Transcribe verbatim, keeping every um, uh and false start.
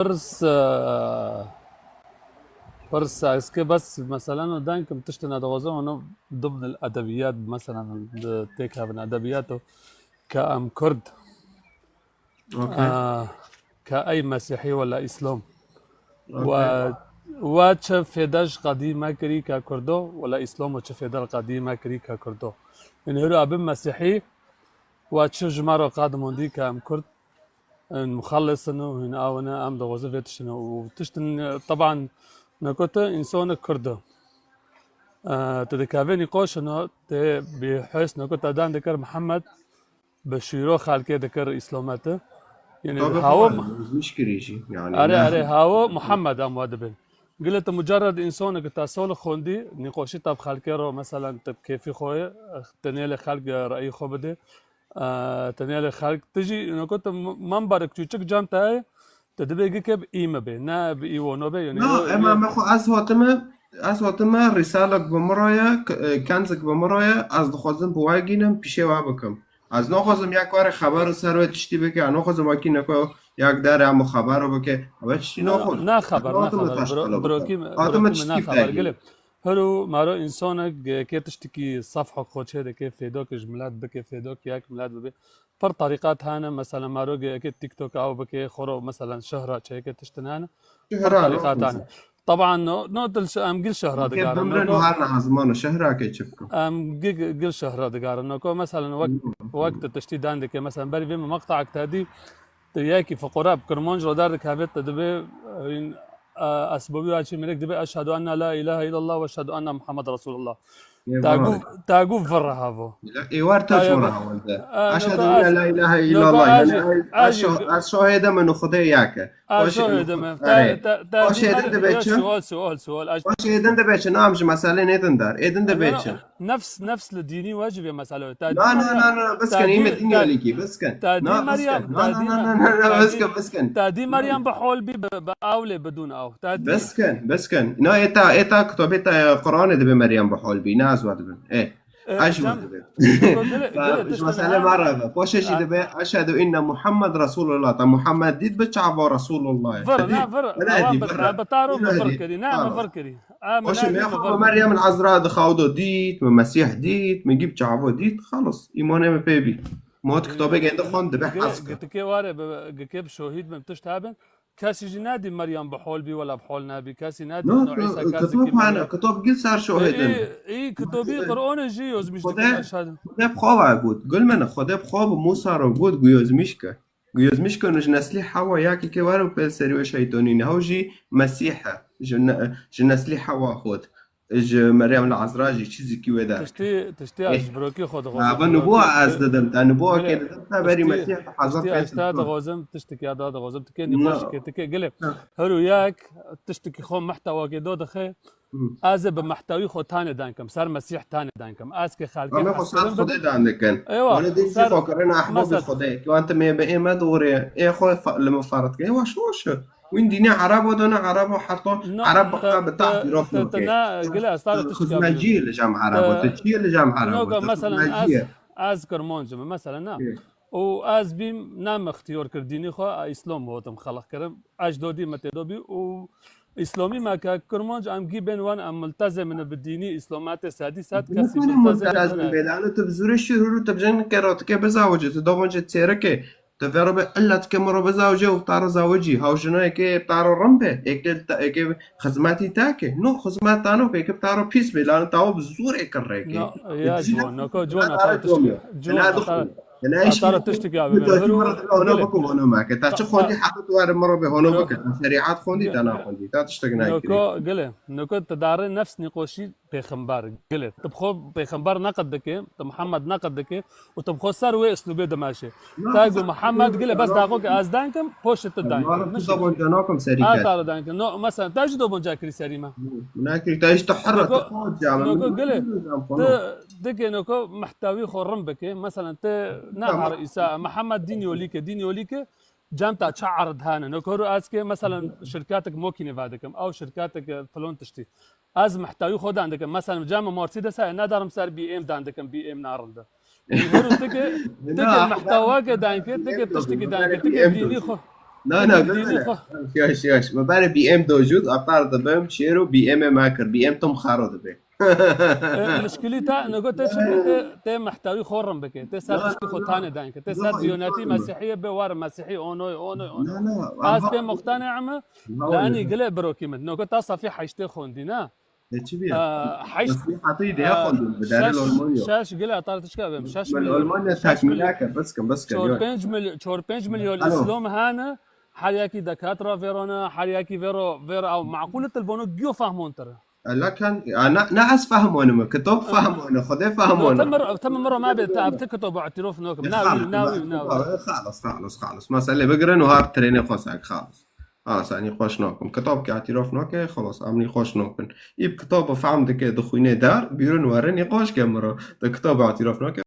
Pirs, e, pirs, ez ke bes, meselen, o denkim tiştine dixwazim, onu dubn el edebiyat, meselen, di têkevin edebiyat o ke em Kurd, Okey. e, ke ey Mesîhî wela Îslam. Okey. We, we çi fêde ji qedî me kirî ke Kurdo, wela Îslamo çi fêde li qedî me kirî ke Kurdo. Yanî hiro ebin Mesîhî, we çi ji me re qad mondî ke em Kurd, in muxellis in û hîn aw in, em dixwazin vê tiştine û tiştin, teban, nako tu însanek Kurd e. E, tu dikevê nîqoş in, tê bî hês nako te dan dikir Mihemed bi şîro xelkê dikir Îslameti. Yanî Tabii, hawa tabii, biz mişkirî jî. Yani Erê, ne erê, hawa Muhammed em wa dibin. Gile tu mucerred însanek te sol xwendî, nîqoşî te bi xelkê ro, meselen, tu bi kêfî xwe ye, tu nêlê xelk reyî xwe bidê. E, tu nêlê xelk, tu jî, nako tu m-, memberek çûçik cem te ye, tu dibê gike bi î me bê, ne bi î wono bê, yanî Na, o ema yê me xwe ez hatime, ez hatime rîsalek bi min re ye, k-, e, kenzek bi min re ye, ez dixwazim bi we gînim, pîşê we bikim. Ez naxwazim yek were xeber û ser wê tiştî bike, ez naxwazim wekî neko yek dere hemû xeber û bike. Ew tiştî Na, naxwazim. na xeber, Ez na hatime xeber. taşkilo Bro-, bikim. brokî me, Hatime brokî me tiştî na xeber. peyvî. Gilê. Hero maro însanek, e, ke tiştikî sefhok xwe çê dike, fêdok ji milet bike, fêdok yek milet bibe. Pir terîqat hene, mesela maro ge ke TikTok ew bike, xwe ro, mesela, şehra çêke tiştin hene. Pir Şehra, terîqat no, hene. Taban no, no dil şe-, em gil şehra Ke digarin, bimrin no, û her niha ziman û şehra ke çi bikim? Em gi-, gi-, gil şehra digarin. No ko, mesela, wek, Hmm. wek tu tiştî dan dike, mesela, berî vê me maqtaek te dî, tu yekî fiqura bi kirmanc re derdikeve, tu dibê, e, in, e, esbabî wa çi mêrek dibê, "Eşhedû enne la ilahe illallah ve eşhedû enne Muhammed Resulullah." Ê Ta var. gû, ta gû vir havo. Ya, ê war Ta tev ya şora bi-, hawalde. e, Eşhedû noko en ez, la ilahe noko illallah. ez Yani, jî, ez, ez ez jî, şo-, ez şahidem eno Xwedê yek e. ez Baş şahidem e. Erê. Ta, ta, ta Baş dî êdin Mer-, dibe ya çi? sual, sual, sual. Ez Baş êdin dibe çi? Nam ji meselê nêdin der. Êdin dibe No, no, çi? nefs, nefs li dînî we jî vê mesele. Ta Na, dî na, Merya-, na, na, na, bes ta ken, dî, îme dînî ta, alîkî, bes ken. ta dî Na, bes Meryem, ken. Na, ta na, dî na, Me-, na, na, ta bes dî, ken, bes ken. ta dî Meryem bi hol bî bi, bi awlê bidûn aw. Ta dî Bes ken, bes ken. Na, ê ta, ê ta kitabê ta Qur'anê dibe Meryem bi hol bî. Na, ez we dibim. Ê, E, ez ji we cem, dibim. Noko gilê, Ta gilê ji tiştin mesele hene. me re be. Paşê jî A- dibe, "Eşhedû inne Muhammed Resulullah." Ta Muhammed dît bi çava Resulullah. Vir, Dît. ne, vir. Wele Ewa dî, bi, vir. bi taro Wele me vir dî. kirî. Ne, me Tamam. vir kirî. A, Paşê noko me me xwe vir me kirî. Meryem el Azra dixawdo dît, me Mesîh dît, me gî bi çavo dît. Xalas. Îmanê me pê bî. Me hat kitabê gende xwend dibe Gilê, hez kir. gitikê ware bi, gikê bi şohîd bin, tişt hebin. Kesî jî nedî Meryem bi hol bî, wela bi hol nebî. Kesî nedî No, no, Îsa kesî kitab ki hene, Meryem. Kitab gil ser şohêdin. Î, î, kitabî Qur'anê jî yozmîş Xwedê, dikir, eşhedû. Xwedê bi xwe ve got. Gul min, Xwedê bi xwe bi Musa re got, gu yozmîş ke. Gu yozmîş ke, ji neslî Hewa yekî ke were û pê serî wê şeytanî ne. Hew jî Mesîh e. Ji ne-, ji neslî Hewa hot. Ji Meryem li Ezra jî çi zikî wê de. Tiştî, tiştî ez Eh. ji birokî xwe dixwazim. Ava nûbûa ez didim. Te nûbûa Gilê, kê didim. Te berî tiştî, Mesîh hezar tiştî pênc ez sed te dixwazim, tiştikî ya da dixwazim. Tu kê nîqaşî kê, tu kê gilê. Her û yek tiştikî xwe mehtewakê do dixe. Ez ê bi mehtewî xwe tanê dan kim. Ser Mesîh tanê dan kim. Ez kê xelkê Em ê xwe ser Xwedê dan dikin. Ewa, Wele dê jî ser, xwe kirina ehbabê mesela, Xwedê. Ki wan timê bi ê me dorê. Ê xwe fa-, li min farid ke. Ewa şo şo. Wîn dînê Erebo dana, Erebo heta No, Ereb te, bixwe bi te, taht te, îrof te nake. na, gile, ez tara tu çi Xizmetcî kabî? Li cem Erebo, Te, tu çi li cem Erebo? Noka, Tu mesela, xizmetcî ez, ye. ez Kirmancim, mesela, na. Hı. Û ez bîm, ne me ixtiyar kir dînî xwe, a Îslam hotim xelq kirim. Ejdodî me tê do bî û Îslamî me ke Kirmanc, em gî bên wan, em multezim in bi dînî Îslametê sedî sed, kesî Nikarin multezim multezim tune. bê, lano tu bi zûrê şîr hûrû tu bijin ke rotike bizawicî, tu dovan jê çêrike. Tu vê re be illa tu ke min re bizawicê û ta re zawicî. Haw jina êkê ta re rin be, êkê ta, êkê xizmetî ta ke. No, xizmet ta no ke, êkê ta re pîs be, lan ta bi zûrê kirrê ke. No, ya, Jina ciwan, noko, ciwan, ta re hata domî. tiştî, ciwan, Jina hata, dixwî. Jina hata işkî. re tiştî ya Tu bibin. ta Hero, jî min re dibe, hono gile. bikim, hono meke. Ta çi Ta, xwendî ta, heqet were min re be, hono noko, bike. Ta şerîat xwendî, ta naxwendî. Ta tiştek noko, nayekirî. gile. Noko, tu darê nefs nîqoşî pêxember, gile. Tu bi xwe pêxember neqid dike, tu Mihemed neqid dike û tu bi xwe ser wê uslûbê dimeşe. Na, Te got Mihemed gile, bes daxo ke ez dankim, poşê tu dankim. Mala tu Mişe. Zaban canakim serî Ez ket. tara dankim. No, mesela, te jî doban ca kirî serî me. Nakirî, te işte herre, Noko, tu xwe came. noko gile. Tu dike noko mehtewî xwe rin bike. Mesela, te ne Tamam. har Îsa, Mihemed dîn yolîke, dîn yolîke, cem ta çi erd hene. Noko ru ez ke, mesela, şirketek mokîne vedikim. Ew şirketek, e, filon tiştî. Ez mehtewî xwe dan dikim. Mesela, cem Mercedes heye, nedarim ser B M dan dikim, B M narinde. Hero tike, Na, tike mehtewake dan ke, tike B M tiştiki dan ke, tike B M dînî xwe. Na, na, gel hele. Yaş, yaş. Me berê B M dojût, atar dibim, şêro B M e me kir. B M tim xaro dibe. E, muşkilî te, nego te çi bû, te, te mehtewî xwe rin bike. Te ser tişkî xwe tanê den ke. Te ser diyonetî mesîhiyê bê war mesîhî onoy, onoy, onoy. Na, na, ez pê muxtanê eme, la enî gile birokî min. Nego ta safî heştê xwendî, ne? Ne çi bîye? Heşt, Mesîhatî de xwendin, bi derê Almanya. Şeş gile atar tişka bim. Şeş milyon. Almanya takmîleke, biskin, biskin. Çor pênc milyon, çor pênc milyon Îslom hene. Her yekî dekat ra vêrone, her yekî vêro, vêro ew maqûl e, tilbono giyo fehmontir. Lakin, ya, ne, ne ez fehmonim, kitap fehmone, Xwedê fehmone. Te mir, te mir ma bê, te, te kitabo îtirof nokim. Na wî, na wî, na wî. Xalas, xalas, xalas. Meselê bigirin û har trênê xwe sek, xalas. Xalas, anî xweş nokim. Kitap ki îtirof noke, xalas, em nî xweş nokin. Î kitabo fehm dike, dixwîne der, bîrin were nîqaş ke miro. Te kitabo îtirof noke.